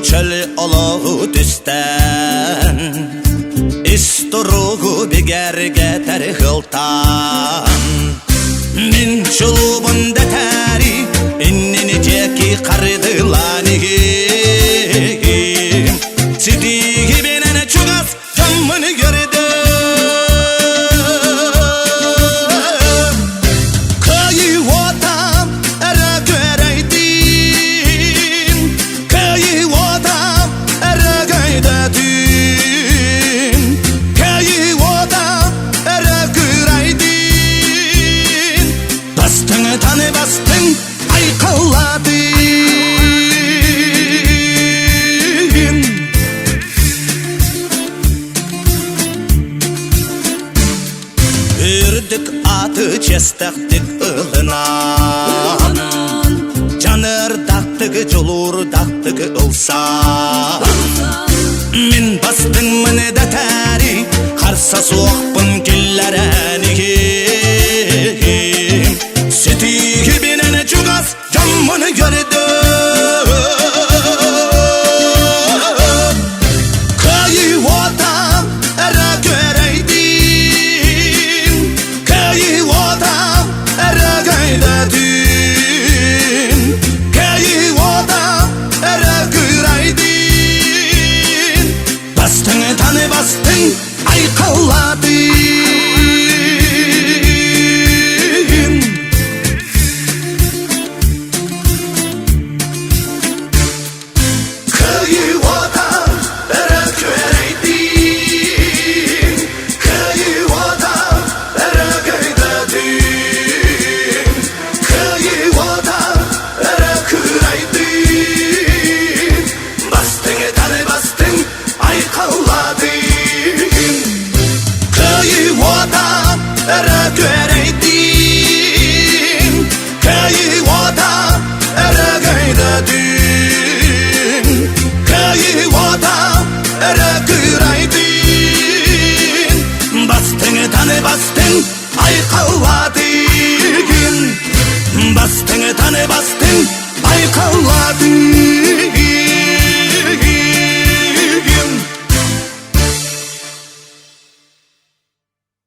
Чөл олоҕу түстээн, ис туругу бигэргэтэр ыһылтаан. Мин чулуубун дэтээри, иннини диэки харыдылаан иһиим. Ситиһибинэн чугас дьоммун көрдüm. Кыайыы уота эрэ күөрэйдин, Кыайыы уота эрэ көйдөтүн, Кыайыы уота эрэ күрэйдин, Бастыҥтан бастыҥ айхаллаатын. Үрдүк аты чиэстэхтик ылынан, Дьаныардахтык, дьулуурдахтык ылсан. Мин бастыҥмын.